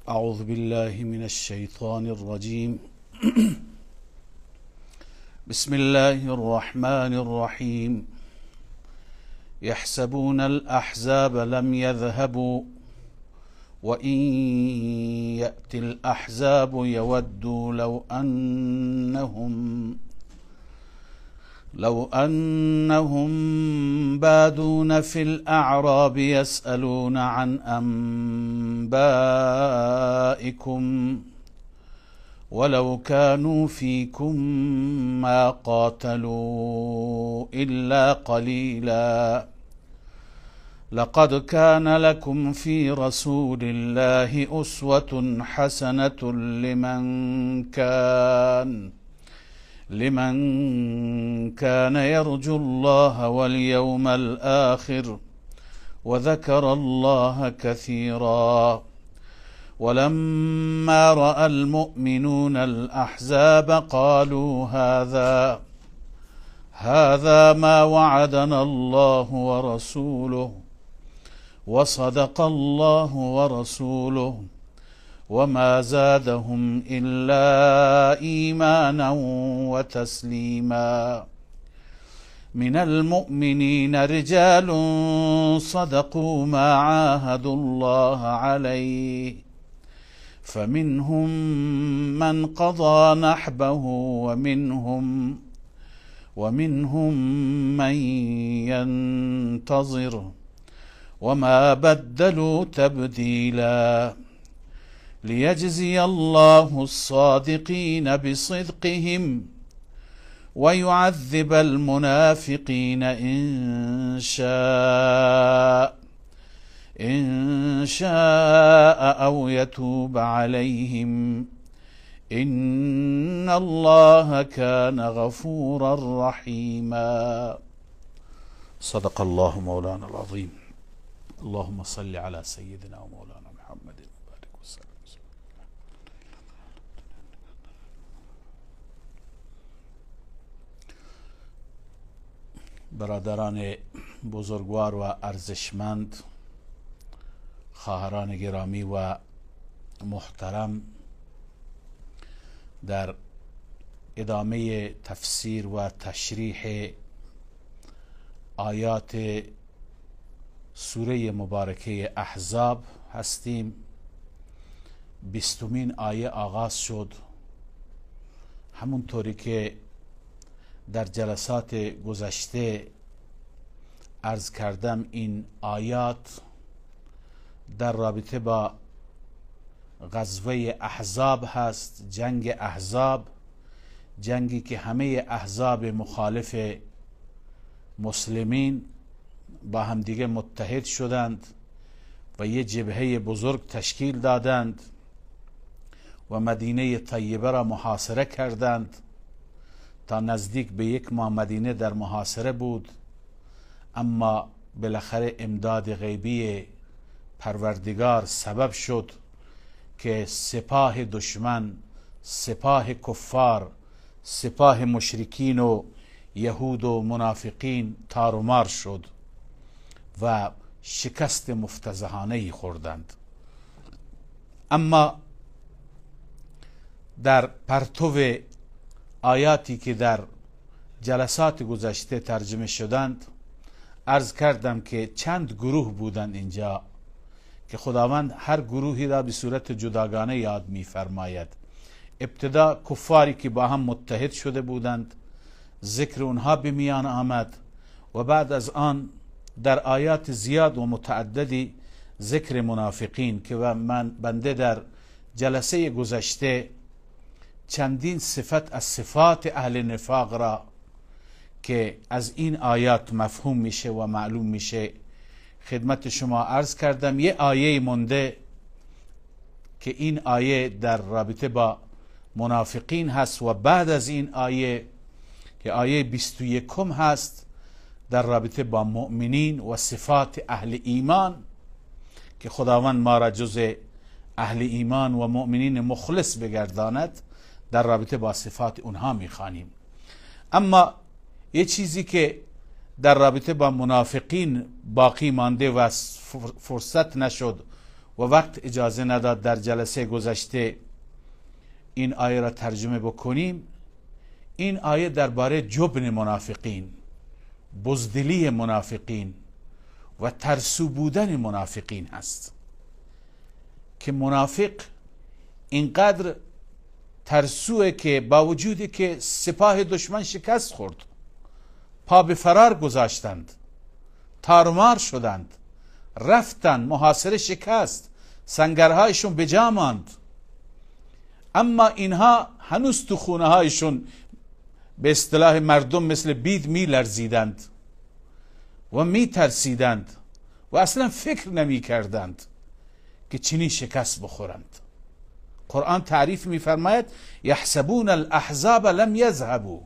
أعوذ بالله من الشيطان الرجيم. بسم الله الرحمن الرحيم. يحسبون الأحزاب لم يذهبوا وإن يأتي الأحزاب يودوا لو أنهم بادون في الأعراب يسألون عن أنبائكم ولو كانوا فيكم ما قاتلوا إلا قليلا. لقد كان لكم في رسول الله أسوة حسنة لمن كان يرجو الله واليوم الآخر وذكر الله كثيرا. ولما رأى المؤمنون الأحزاب قالوا هذا ما وعدنا الله ورسوله وصدق الله ورسوله وما زادهم إلا إيمانا وتسليما. من المؤمنين رجال صدقوا ما عاهدوا الله عليه فمنهم من قضى نحبه ومنهم من ينتظر وما بدلوا تبديلا. ليجزي الله الصادقين بصدقهم ويعذب المنافقين إن شاء أو يتوب عليهم إن الله كان غفورا رحيما. صدق الله مولانا العظيم. اللهم صل على سيدنا ومولانا محمد وبارك وسلم. برادران بزرگوار و ارزشمند، خواهران گرامی و محترم، در ادامه تفسیر و تشریح آیات سوره مبارکه احزاب هستیم. 20مین آیه آغاز شد. همونطوری که در جلسات گذشته عرض کردم، این آیات در رابطه با غزوه احزاب هست، جنگ احزاب، جنگی که همه احزاب مخالف مسلمین با همدیگه متحد شدند و یه جبهه بزرگ تشکیل دادند و مدینه طیبه را محاصره کردند. تا نزدیک به یک ماه مدینه در محاصره بود، اما بالاخره امداد غیبی پروردگار سبب شد که سپاه دشمن، سپاه کفار، سپاه مشرکین و یهود و منافقین تارومار شد و شکست مفتضحانه‌ای خوردند. اما در پرتو آیاتی که در جلسات گذشته ترجمه شدند، عرض کردم که چند گروه بودند اینجا که خداوند هر گروهی را به صورت جداگانه یاد می‌فرماید. ابتدا کفاری که با هم متحد شده بودند، ذکر اونها به میان آمد و بعد از آن در آیات زیاد و متعددی ذکر منافقین که من بنده در جلسه گذشته چندین صفت از صفات اهل نفاق را که از این آیات مفهوم میشه و معلوم میشه خدمت شما عرض کردم. یه آیه مونده که این آیه در رابطه با منافقین هست و بعد از این آیه که آیه 21 هست در رابطه با مؤمنین و صفات اهل ایمان که خداوند ما را جز اهل ایمان و مؤمنین مخلص بگرداند، در رابطه با صفات اونها میخوانیم. اما یه چیزی که در رابطه با منافقین باقی مانده و فرصت نشد و وقت اجازه نداد در جلسه گذشته این آیه را ترجمه بکنیم، این آیه درباره جبن منافقین، بزدلی منافقین و ترسو بودن منافقین هست که منافق اینقدر ترسوه که با وجودی که سپاه دشمن شکست خورد، پا به فرار گذاشتند، تارمار شدند، رفتند، محاصره شکست، سنگرهایشون به جا ماند، اما اینها هنوز تو خونه هایشون به اصطلاح مردم مثل بید می لرزیدند و می ترسیدند و اصلا فکر نمی کردند که چنین شکست بخورند. قرآن تعریف می فرماید یحسبون الاحزاب لم یذهبوا،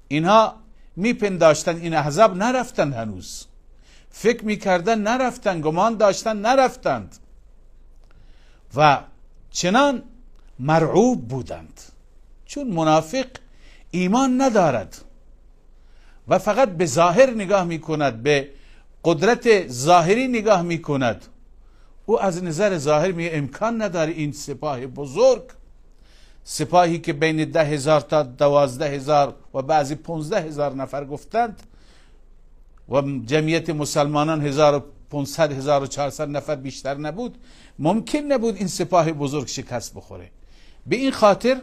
اینها می پنداشتند این احزاب نرفتند، هنوز فکر می کردن نرفتند، گمان داشتن نرفتند و چنان مرعوب بودند، چون منافق ایمان ندارد و فقط به ظاهر نگاه می کند، به قدرت ظاهری نگاه می کند. او از نظر ظاهر می امکان نداره این سپاه بزرگ، سپاهی که بین 10,000 تا 12,000 و بعضی 15,000 نفر گفتند و جمعیت مسلمانان 1500 1400 نفر بیشتر نبود، ممکن نبود این سپاه بزرگ شکست بخوره. به این خاطر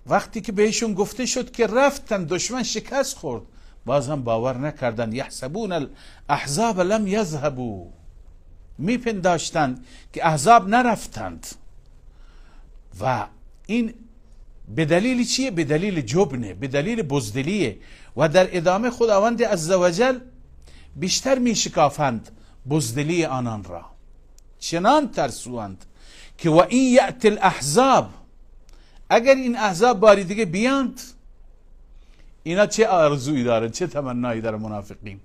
وقتی که بهشون گفته شد که رفتن دشمن شکست خورد، باز هم باور نکردن. یحسبون الاحزاب لم یذهبوا، میپنداشتند که احزاب نرفتند. و این به دلیل چیه؟ به دلیل جبنه، به دلیل بزدلیه. و در ادامه خداوند عزوجل بیشتر میشکافند بزدلی آنان را، چنان ترسوند که و این یأتی الاحزاب، اگر این احزاب باری دیگه بیاند، اینا چه آرزویی دارن، چه تمنایی دارن منافقین.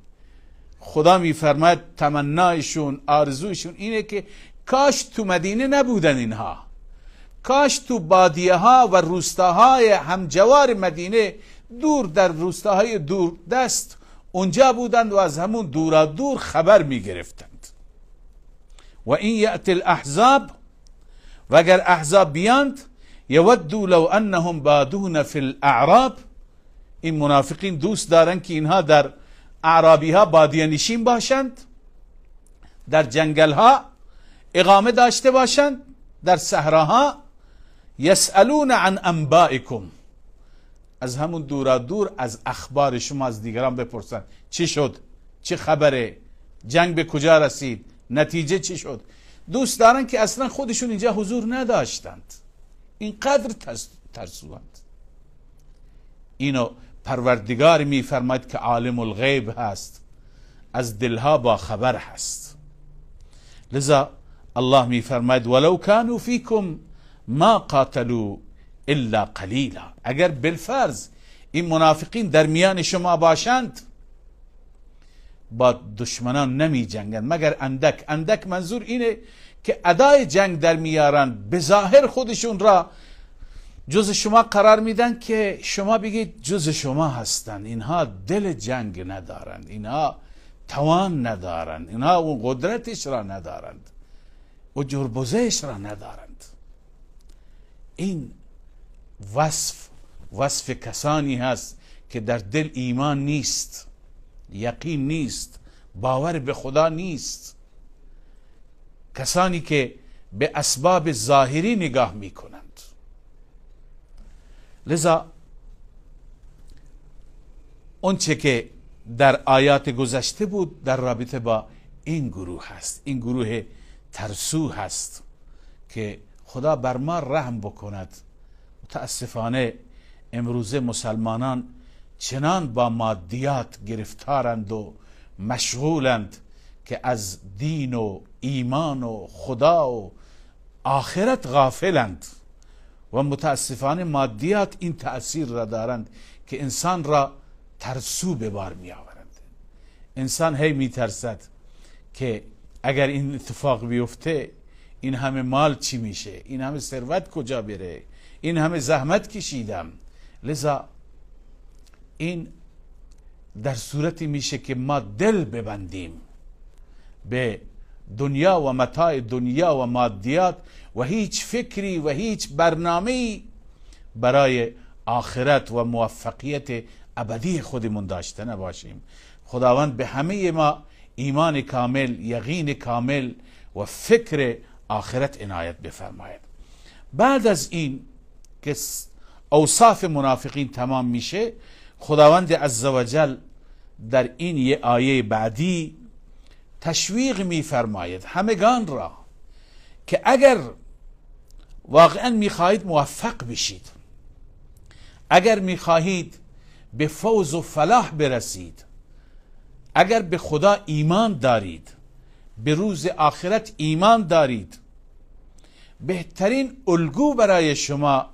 خدا میفرماید تمنایشون، آرزویشون اینه که کاش تو مدینه نبودن اینها، کاش تو بادیه ها و روستاهای همجوار مدینه، دور در روستاهای دور دست اونجا بودند و از همون دورا دور خبر میگرفتند. و این یأتی الاحزاب، و اگر احزاب بیاند، یودوا لو انهم بادون فی الاعراب، این منافقین دوست دارن که اینها در اعرابی ها بادیه نشین باشند، در جنگل ها اقامه داشته باشند، در صحراها. یسألون عن انبائکم، از همون دورا دور از اخبار شما از دیگران بپرسند چی شد، چه خبره، جنگ به کجا رسید، نتیجه چی شد. دوست دارن که اصلا خودشون اینجا حضور نداشتند، اینقدر ترسوند. اینو پروردگار میفرماید که عالم الغیب هست، از دلها با خبر هست. لذا الله میفرماید ولو کانوا فیکم ما قاتلوا الا قلیلا، اگر بالفرض این منافقین در میان شما باشند، با دشمنان نمی جنگند مگر اندک. اندک منظور اینه که ادای جنگ در میارند، به ظاهر خودشون را جز شما قرار میدن که شما بگید جز شما هستند، اینها دل جنگ ندارند، اینها توان ندارند، اینها اون قدرتش را ندارند و جربوزهش را ندارند. این وصف کسانی هست که در دل ایمان نیست، یقین نیست، باور به خدا نیست، کسانی که به اسباب ظاهری نگاه میکنند. لذا اونچه که در آیات گذشته بود در رابطه با این گروه هست، این گروه ترسو هست که خدا بر ما رحم بکند. متاسفانه امروزه مسلمانان چنان با مادیات گرفتارند و مشغولند که از دین و ایمان و خدا و آخرت غافلند و متاسفانه مادیات این تأثیر را دارند که انسان را ترسو به بار می آورند. انسان هی می ترسد که اگر این اتفاق بیفته این همه مال چی میشه، این همه ثروت کجا بره، این همه زحمت کشیدم. لذا این در صورتی میشه که ما دل ببندیم به دنیا و متاع دنیا و مادیات و هیچ فکری و هیچ برنامه‌ای برای آخرت و موفقیت ابدی خودمون داشته نباشیم. خداوند به همه ما ایمان کامل، یقین کامل و فکر آخرت عنایت بفرماید. بعد از این که اوصاف منافقین تمام میشه، خداوند عزوجل در این یه آیه بعدی تشویق میفرماید همگان را که اگر واقعا میخواهید موفق بشید، اگر میخواهید به فوز و فلاح برسید، اگر به خدا ایمان دارید، به روز آخرت ایمان دارید، بهترین الگو برای شما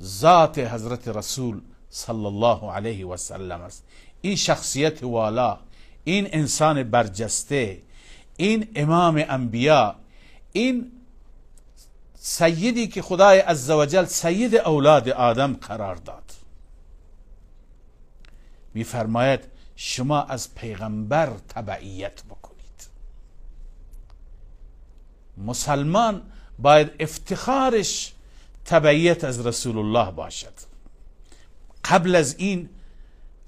ذات حضرت رسول صلی الله علیه و سلم است. این شخصیت والا، این انسان برجسته، این امام انبیا، این سیدی که خدای عزوجل سید اولاد آدم قرار داد، میفرماید شما از پیغمبر تبعیت بکنید. مسلمان باید افتخارش تبعیت از رسول الله باشد. قبل از این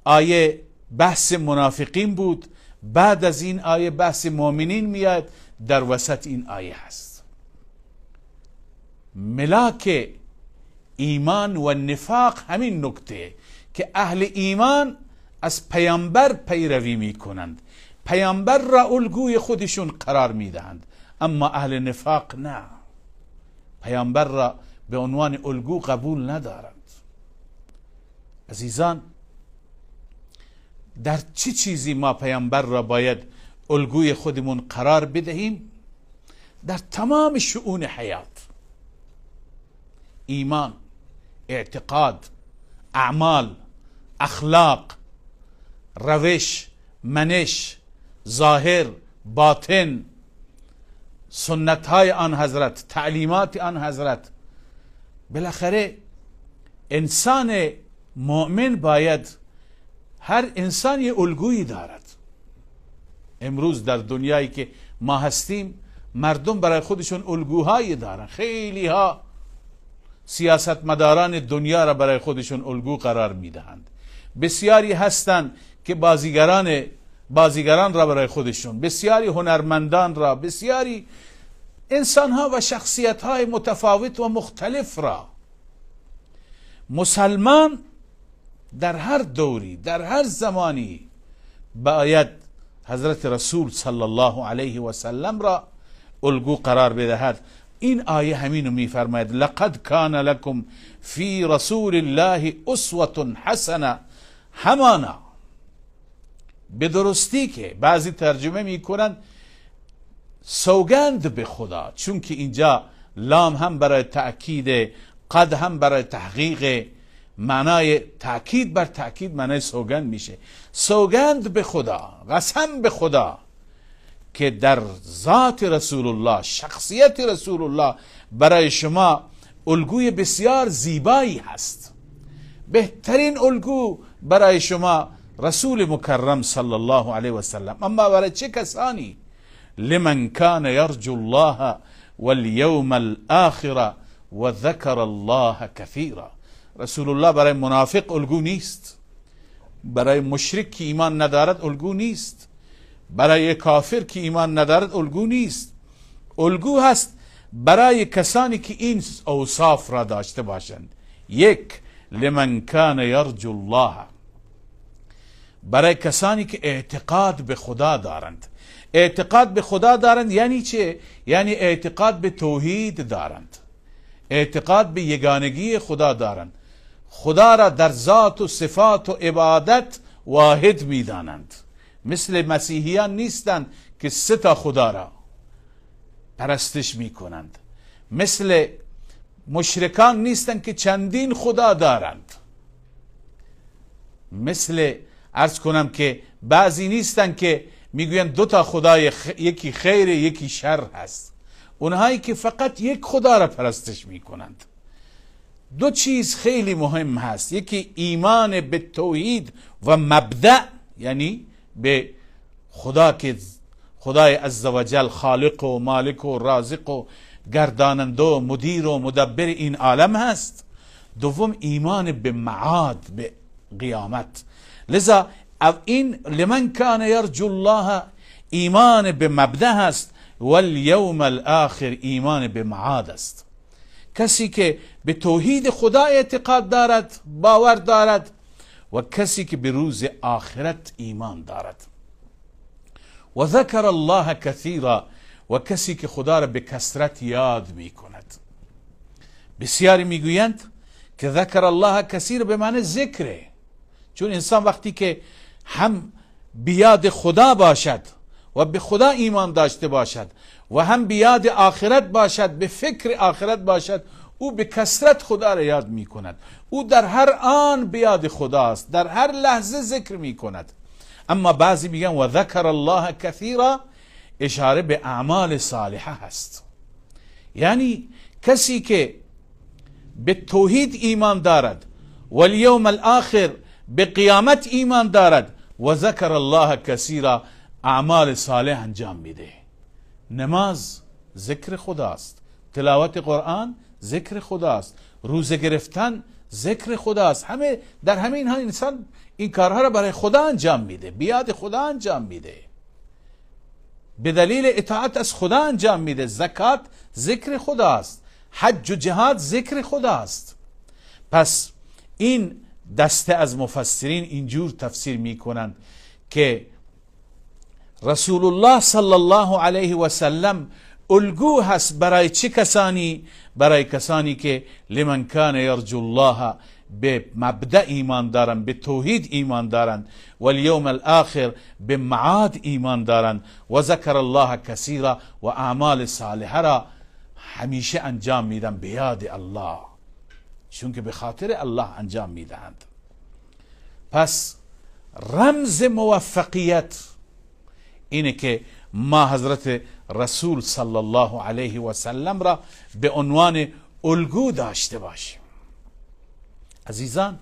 آیه بحث منافقین بود، بعد از این آیه بحث مؤمنین میاد، در وسط این آیه هست. ملاک ایمان و نفاق همین نکته که اهل ایمان از پیامبر پیروی میکنند، پیامبر را الگوی خودشون قرار میدهند، اما اهل نفاق نه، پیامبر را به عنوان الگو قبول ندارند. عزیزان، در چه چیزی ما پیامبر را باید الگوی خودمون قرار بدهیم؟ در تمام شؤون حیات، ایمان، اعتقاد، اعمال، اخلاق، روش، منش، ظاهر، باطن، سنت های آن حضرت، تعلیمات آن حضرت. بالاخره انسان مؤمن باید، هر انسان یه الگویی دارد. امروز در دنیایی که ما هستیم مردم برای خودشون الگوهایی دارن. خیلی ها سیاستمداران دنیا را برای خودشون الگو قرار میدهند. بسیاری هستند که بازیگران را برای خودشون، بسیاری هنرمندان را، بسیاری انسانها و شخصیت‌های متفاوت و مختلف را. مسلمان در هر دوری، در هر زمانی باید حضرت رسول صلی الله علیه و سلم را الگو قرار بدهد. این آیه همینو میفرماید: لقد کان لکم فی رسول الله اسوة حسنه. همانا به درستی که بعضی ترجمه میکنن سوگند به خدا، چون که اینجا لام هم برای تأکید، قد هم برای تحقیق، معنای تأکید بر تأکید معنای سوگند میشه. سوگند به خدا، قسم به خدا که در ذات رسول الله، شخصیت رسول الله برای شما الگوی بسیار زیبایی هست. بهترین الگو برای شما رسول مکرم صلی الله علیه و سلم. اما برای چه کسانی؟ لمن کان یرجو الله والیوم الاخر و ذکر الله کثیرا. رسول الله برای منافق الگو نیست، برای مشرک که ایمان ندارد الگو نیست، برای کافر که ایمان ندارد الگو نیست. الگو هست برای کسانی که این اوصاف را داشته باشند. یک، لمن کان یرجو الله، برای کسانی که اعتقاد به خدا دارند. اعتقاد به خدا دارند یعنی چه؟ یعنی اعتقاد به توحید دارند، اعتقاد به یگانگی خدا دارند، خدا را در ذات و صفات و عبادت واحد میدانند. مثل مسیحیان نیستند که سه تا خدا را پرستش میکنند، مثل مشرکان نیستند که چندین خدا دارند، مثل عرض کنم که بعضی نیستند که میگویند دو تا خدای، یکی خیر یکی شر هست. اونهایی که فقط یک خدا را پرستش میکنند. دو چیز خیلی مهم هست: یکی ایمان به توحید و مبدأ، یعنی به خدا که خدای عزوجل خالق و مالک و رازق و گرداننده و مدیر و مدبر این عالم هست. دوم ایمان به معاد، به قیامت. لذا این لمن کان یرجو الله ایمان به مبدأ هست، والیوم الاخر ایمان به معاد است. کسی که به توحید خدا اعتقاد دارد، باور دارد، و کسی که به روز آخرت ایمان دارد. و ذکر الله کثیرا، و کسی که خدا را به کثرت یاد می کند. بسیاری میگویند که ذکر الله کثیر به معنی ذکره، چون انسان وقتی که هم بیاد خدا باشد و به خدا ایمان داشته باشد و هم بیاد آخرت باشد، به فکر آخرت باشد، او به کثرت خدا را یاد می کند. او در هر آن بیاد خداست، در هر لحظه ذکر می کند. اما بعضی میگن و ذکر الله کثیرا اشاره به اعمال صالحه هست، یعنی کسی که به توحید ایمان دارد و الیوم الاخر، به قیامت ایمان دارد، و ذکر الله کثیرا، اعمال صالح انجام میده. نماز ذکر خداست، تلاوت قرآن ذکر خداست، روزه گرفتن ذکر خداست. همه در همه اینها انسان این کارها را برای خدا انجام میده، بیاد خدا انجام میده، به دلیل اطاعت از خدا انجام میده. زکات ذکر خداست، حج و جهاد ذکر خداست. پس این دسته از مفسرین اینجور تفسیر میکنند که رسول الله صلی الله علیه و سلم الگو هست برای چه کسانی؟ برای کسانی که لمن کان یرجو الله، به مبدأ ایمان دارند، به توحید ایمان دارند، و الیوم الاخر، به معاد ایمان دارند، و ذکر الله کثیرا، و اعمال صالحه را همیشه انجام میدن به یاد الله، چون که به خاطر الله انجام میدهند. پس رمز موفقیت اینه که ما حضرت رسول صلی الله علیه و سلم را به عنوان الگو داشته باشیم. عزیزان،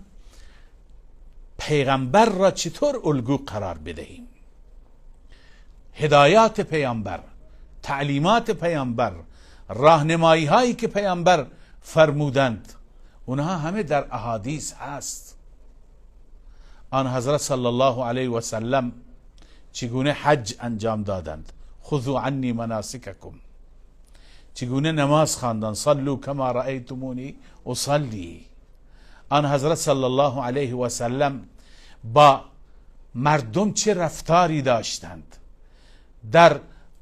پیغمبر را چطور الگو قرار بدهیم؟ هدایات پیامبر، تعلیمات پیامبر، راهنمایی هایی که پیامبر فرمودند، اونها همه در احادیث هست. آن حضرت صلی الله علیه و سلم چگونه حج انجام دادند؟ خذوا عنی مناسککم. چگونه نماز خواندند؟ صلوا کما رأیتمونی اصلی. آن حضرت صلی الله علیه و سلم با مردم چه رفتاری داشتند؟ در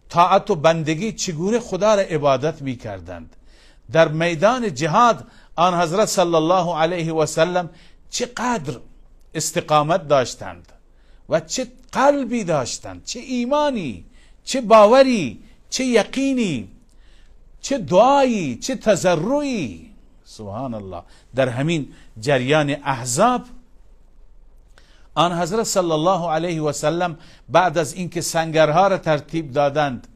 طاعت و بندگی چگونه خدا را عبادت می کردند؟ در میدان جهاد آن حضرت صلی الله علیه و سلم چقدر استقامت داشتند و چه قلبی داشتند، چه ایمانی، چه باوری، چه یقینی، چه دعایی، چه تضرعی. سبحان الله. در همین جریان احزاب آن حضرت صلی الله علیه و سلم بعد از اینکه سنگرها را ترتیب دادند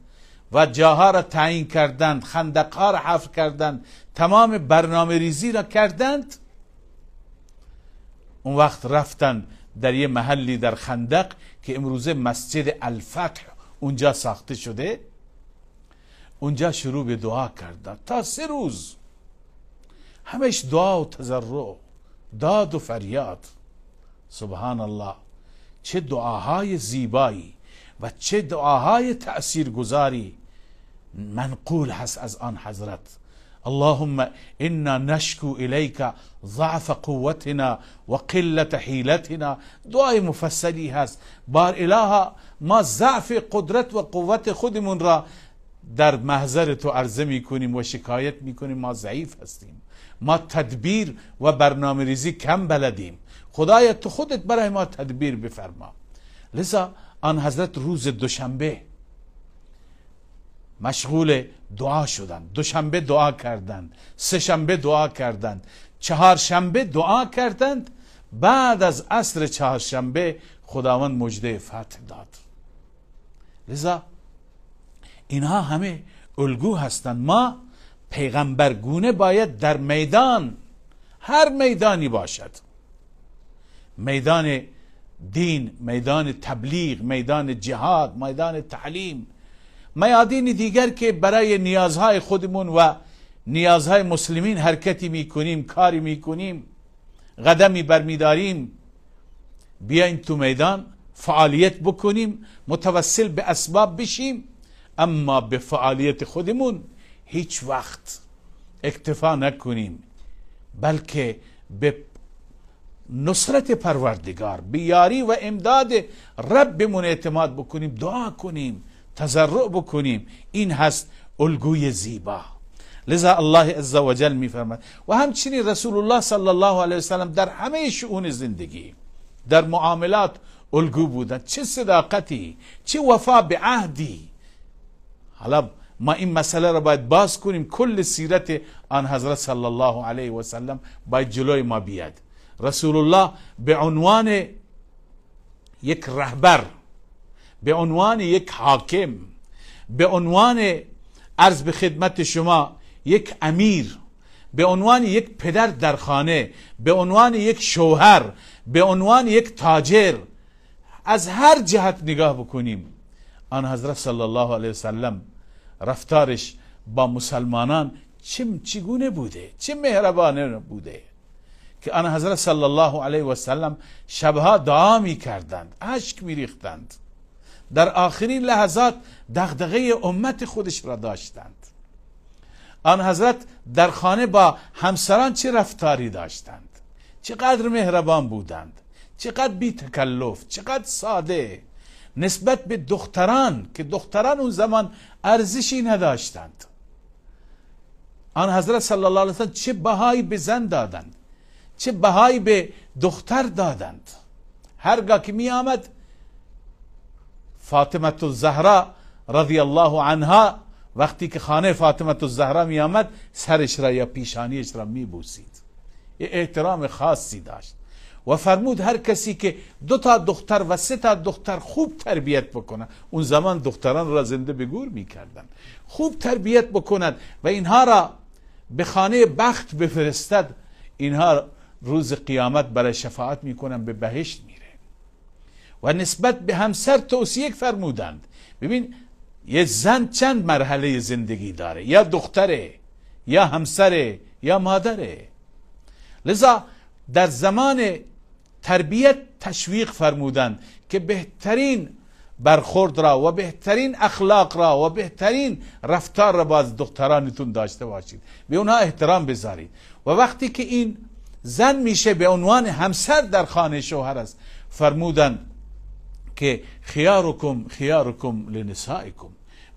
و جاها را تعیین کردند، خندقها را حفر کردند، تمام برنامه ریزی را کردند، اون وقت رفتند در یه محلی در خندق که امروزه مسجد الفتح اونجا ساخته شده، اونجا شروع به دعا کردند تا 3 روز، همش دعا و تضرع، داد و فریاد. سبحان الله، چه دعاهای زیبایی و چه دعاهای تأثیرگذاری منقول هست از آن حضرت. اللهم انا نشکو الیک ضعف قوتنا و قلت حیلتنا. دعای مفصلی هست. بار الها، ما ضعف قدرت و قوت خودمون را در محضر تو عرضه میکنیم و شکایت میکنیم. ما ضعیف هستیم، ما تدبیر و برنامه ریزی کم بلدیم، خدایا تو خودت برای ما تدبیر بفرما. لذا آن حضرت روز دوشنبه مشغول دعا شدند. دوشنبه دعا کردند، سه شنبه دعا کردند، چهارشنبه دعا کردند. بعد از عصر چهارشنبه خداوند مژده فتح داد. لذا اینها همه الگو هستند. ما پیغمبرگونه باید در میدان، هر میدانی باشد، میدان دین، میدان تبلیغ، میدان جهاد، میدان تعلیم، میادین دیگر که برای نیازهای خودمون و نیازهای مسلمین حرکتی میکنیم، کاری میکنیم، قدمی برمیداریم، بیایم تو میدان فعالیت بکنیم، متوسل به اسباب بشیم، اما به فعالیت خودمون هیچ وقت اکتفا نکنیم، بلکه به نصرت پروردگار، به یاری و امداد ربمون اعتماد بکنیم، دعا کنیم، تضرع بکنیم. این هست الگوی زیبا. لذا الله عزوجل میفرماد و همچنین رسول الله صلی الله علیه وسلم در همه شؤون زندگی، در معاملات الگو بودن. چه صداقتی، چه وفا به عهدی. حالا ما این مسئله را باید باز کنیم، کل سیرت آن حضرت صلی الله علیه و سلم باید جلوی ما بیاد. رسول الله به عنوان یک رهبر، به عنوان یک حاکم، به عنوان عرض به خدمت شما یک امیر، به عنوان یک پدر در خانه، به عنوان یک شوهر، به عنوان یک تاجر، از هر جهت نگاه بکنیم آن حضرت صلی الله علیه وسلم رفتارش با مسلمانان چگونه بوده، چه مهربانه بوده که آن حضرت صلی الله علیه وسلم شبها دعا می کردند، اشک می ریختند، در آخرین لحظات دغدغه امت خودش را داشتند. آن حضرت در خانه با همسران چه رفتاری داشتند، چقدر مهربان بودند، چقدر بی تکلف، چقدر ساده نسبت به دختران که دختران اون زمان ارزشی نداشتند. آن حضرت صلی الله علیه وسلم چه بهایی به زن دادند، چه بهایی به دختر دادند. هرگاه که می آمد فاطمه الزهرا رضی الله عنها، وقتی که خانه فاطمه الزهرا می آمد سرش را یا پیشانیش را می بوسید، یه احترام خاصی داشت. و فرمود هر کسی که 2 تا دختر و 3 تا دختر خوب تربیت بکنه، اون زمان دختران را زنده به گور میکردن، خوب تربیت بکند و اینها را به خانه بخت بفرستد، اینها روز قیامت برای شفاعت میکنن، به بهشت میره. و نسبت به همسر توصیه فرمودند. ببین یه زن چند مرحله زندگی داره، یا دختره، یا همسره، یا مادره. لذا در زمان تربیت تشویق فرمودند که بهترین برخورد را و بهترین اخلاق را و بهترین رفتار را با دخترانتون داشته باشید، به اونها احترام بذارید. و وقتی که این زن میشه به عنوان همسر در خانه شوهر است، فرمودند که خیارکم خیارکم لنسائکم،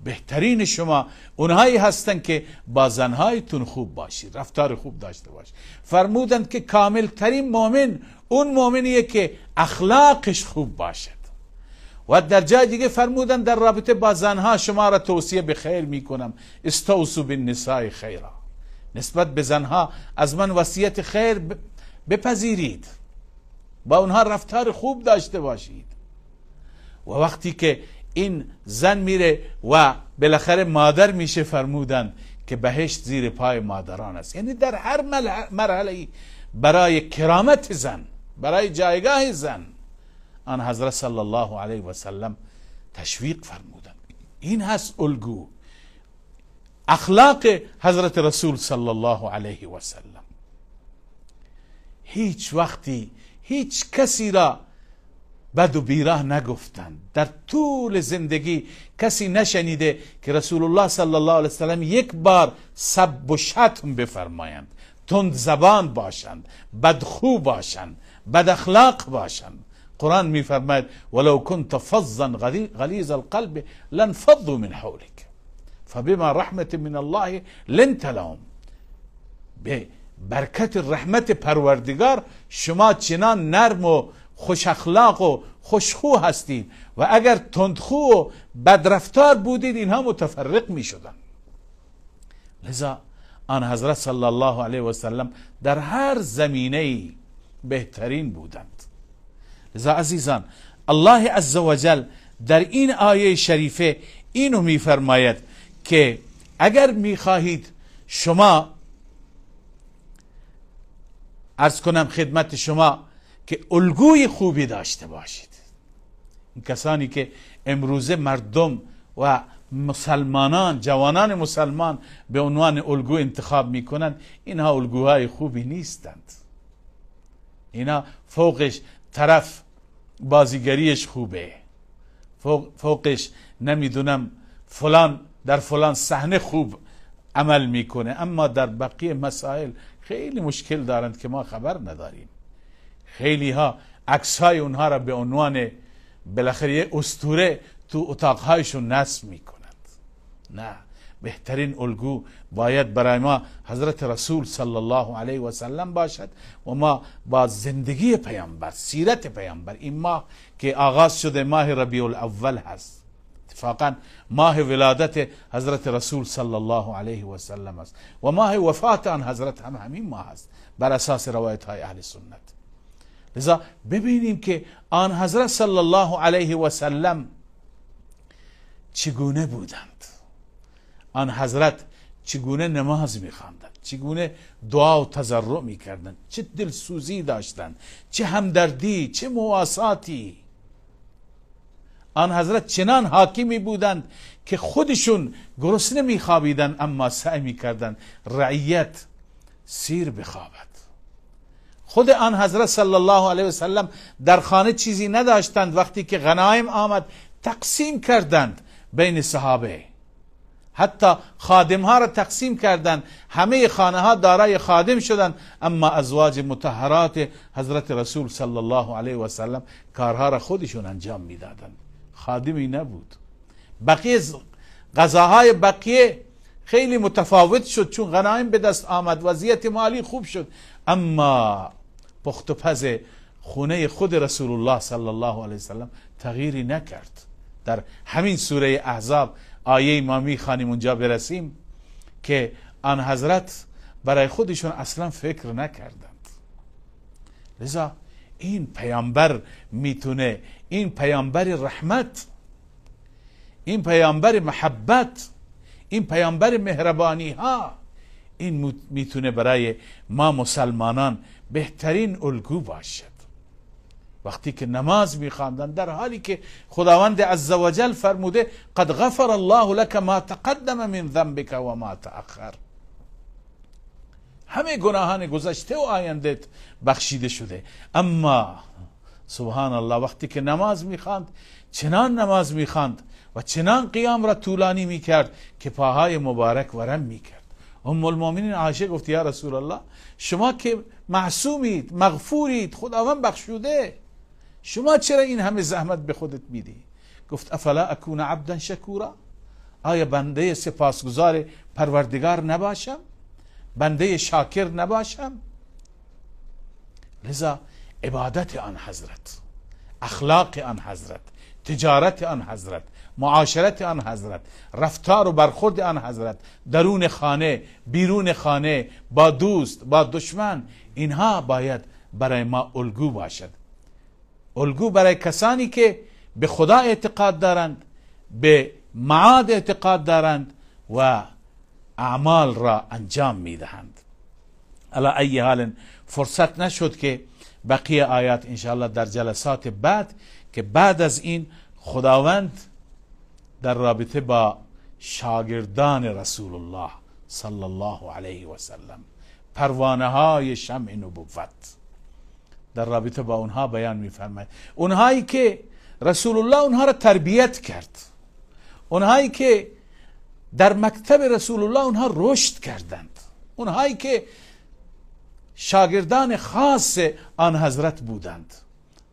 بهترین شما اونهایی هستند که با زنهایتون خوب باشید، رفتار خوب داشته باشید. فرمودند که کامل ترین مؤمن اون مؤمنیه که اخلاقش خوب باشد. و در جای دیگه فرمودند در رابطه با زنها شما را توصیه به خیر میکنم، استوصوا بالنساء خیرا، نسبت به زنها از من وصیت خیر بپذیرید، با اونها رفتار خوب داشته باشید. و وقتی که این زن میره و بالاخره مادر میشه، فرمودن که بهشت زیر پای مادران است. یعنی در هر مرحله برای کرامت زن، برای جایگاه زن، آن حضرت صلی الله علیه و سلم تشویق فرمودن. این هست الگو اخلاق حضرت رسول صلی الله علیه و سلم. هیچ وقتی هیچ کسی را بد و بیراه نگفتند. در طول زندگی کسی نشنیده که رسول الله صلی الله علیه وسلم یک بار سب و شتم بفرمایند، تند زبان باشند، بدخو باشند، بد اخلاق باشند. قرآن میفرماید ولو كنت فظا غلیظ القلب لانفضوا من حولك فبما رحمة من الله لنت لهم. به برکت رحمت پروردگار شما چنان نرم و خوش اخلاق و خوشخو هستید و اگر تندخو و بدرفتار بودید اینها متفرق می شدن. لذا آن حضرت صلی الله علیه و سلم در هر زمینه بهترین بودند. لذا عزیزان، الله عزوجل در این آیه شریفه اینو میفرماید که اگر میخواهید شما، عرض کنم خدمت شما، که الگوی خوبی داشته باشید. این کسانی که امروزه مردم و مسلمانان، جوانان مسلمان به عنوان الگو انتخاب میکنند، اینها الگوهای خوبی نیستند. اینا فوقش طرف بازیگریش خوبه، فوقش نمیدونم فلان در فلان صحنه خوب عمل میکنه، اما در بقیه مسائل خیلی مشکل دارند که ما خبر نداریم. خیلی ها عکس های اونها را به عنوان بالاخره یه اسطوره تو اتاقهایشون نصب میکنند. نه، بهترین الگو باید برای ما حضرت رسول صلی الله علیه و سلم باشد و ما با زندگی پیامبر، سیرت پیامبر، این ماه که آغاز شده ماه ربیع الاول هست، اتفاقا ماه ولادت حضرت رسول صلی الله علیه و سلم است و ماه وفات آن حضرت هم همین ماه است بر اساس روایت های اهل سنت. لذا ببینیم که آن حضرت صلی الله علیه و سلم چگونه بودند، آن حضرت چگونه نماز میخواندند، چگونه دعا و تضرع میکردند، چه دلسوزی داشتند، چه همدردی، چه مواساتی. آن حضرت چنان حاکمی بودند که خودشون گرسنه میخوابیدند، اما سعی میکردند رعیت سیر بخوابد. خود آن حضرت صلی الله علیه و سلم در خانه چیزی نداشتند، وقتی که غنایم آمد تقسیم کردند بین صحابه، حتی خادم ها را تقسیم کردند، همه خانه ها دارای خادم شدند، اما ازواج مطهرات حضرت رسول صلی الله علیه و سلم کارها را خودشون انجام میدادند، خادمی نبود. بقیه غذاهای بقیه خیلی متفاوت شد چون غنایم به دست آمد، وضعیت مالی خوب شد، اما پخت و پز خونه خود رسول الله صلی الله علیه و سلم تغییری نکرد. در همین سوره احزاب آیه ما میخوانیم اونجا برسیم که آن حضرت برای خودشون اصلا فکر نکردند. لذا این پیامبر میتونه، این پیامبر رحمت، این پیامبر محبت، این پیامبر مهربانی ها، این میتونه برای ما مسلمانان بهترین الگو باشد. وقتی که نماز میخواندند در حالی که خداوند عزوجل فرموده قد غفر الله لك ما تقدم من ذنبك و ما تأخر، همه گناهان گذشته و آینده بخشیده شده، اما سبحان الله وقتی که نماز میخواند چنان نماز میخواند و چنان قیام را طولانی میکرد که پاهای مبارک ورم میکرد. ام المؤمنین عایشه گفت یا رسول الله شما که معصومید، مغفورید، خداوند بخشوده، شما چرا این همه زحمت به خودت میدی؟ گفت افلا اکون عبدا شکورا، آیا بنده سپاسگزار پروردگار نباشم؟ بنده شاکر نباشم؟ لذا عبادت آن حضرت، اخلاق آن حضرت، تجارت آن حضرت، معاشرت آن حضرت، رفتار و برخورد آن حضرت، درون خانه، بیرون خانه، با دوست، با دشمن، اینها باید برای ما الگو باشد. الگو برای کسانی که به خدا اعتقاد دارند، به معاد اعتقاد دارند و اعمال را انجام میدهند. علی ای حال فرصت نشد که بقیه آیات انشاءالله در جلسات بعد، که بعد از این خداوند در رابطه با شاگردان رسول الله صلی الله علیه و سلم، پروانه های شمع نبوت، در رابطه با اونها بیان میفرماید. اونهایی که رسول الله اونها را تربیت کرد، اونهایی که در مکتب رسول الله اونها رشد کردند، اونهایی که شاگردان خاص آن حضرت بودند،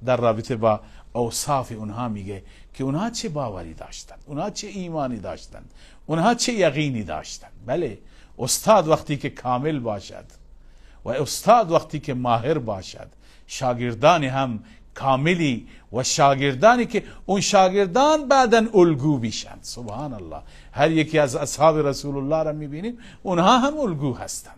در رابطه با اوصاف اونها میگه که اونها چه باوری داشتند، اونها چه ایمانی داشتند، اونها چه یقینی داشتند. بله، استاد وقتی که کامل باشد و استاد وقتی که ماهر باشد، شاگردان هم کاملی و شاگردانی که اون شاگردان بعداً الگو بیشند. سبحان الله، هر یکی از اصحاب رسول الله را میبینیم اونها هم الگو هستند،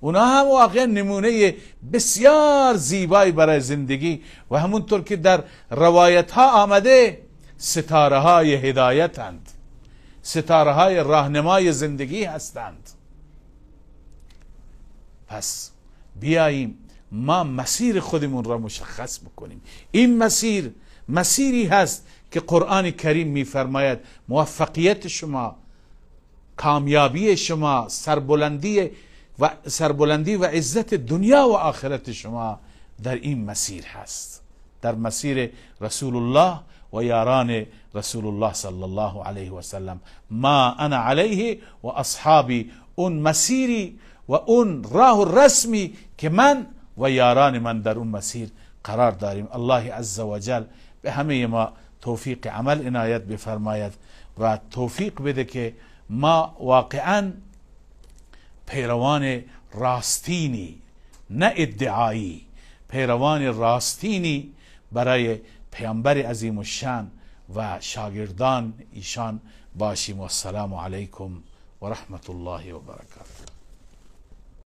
اونها هم واقعا نمونه بسیار زیبایی برای زندگی و همونطور که در روایت ها آمده ستاره های هدایتند، ستاره های راهنمای زندگی هستند. پس بیاییم ما مسیر خودمون را مشخص بکنیم. این مسیر مسیری هست که قرآن کریم میفرماید موفقیت شما، کامیابی شما، سربلندی و عزت دنیا و آخرت شما در این مسیر هست، در مسیر رسول الله و یاران رسول الله صلی الله علیه و سلم. ما انا علیه و اصحابی، اون مسیری و اون راه رسمی که من و یاران من در اون مسیر قرار داریم. الله عز وجل به همه ما توفیق عمل عنایت بفرماید و توفیق بده که ما واقعا پیروان راستینی، نه ادعایی، پیروان راستینی برای پیامبر عظیم الشان و شاگردان ایشان باشیم. و السلام علیکم و رحمت الله و برکاته.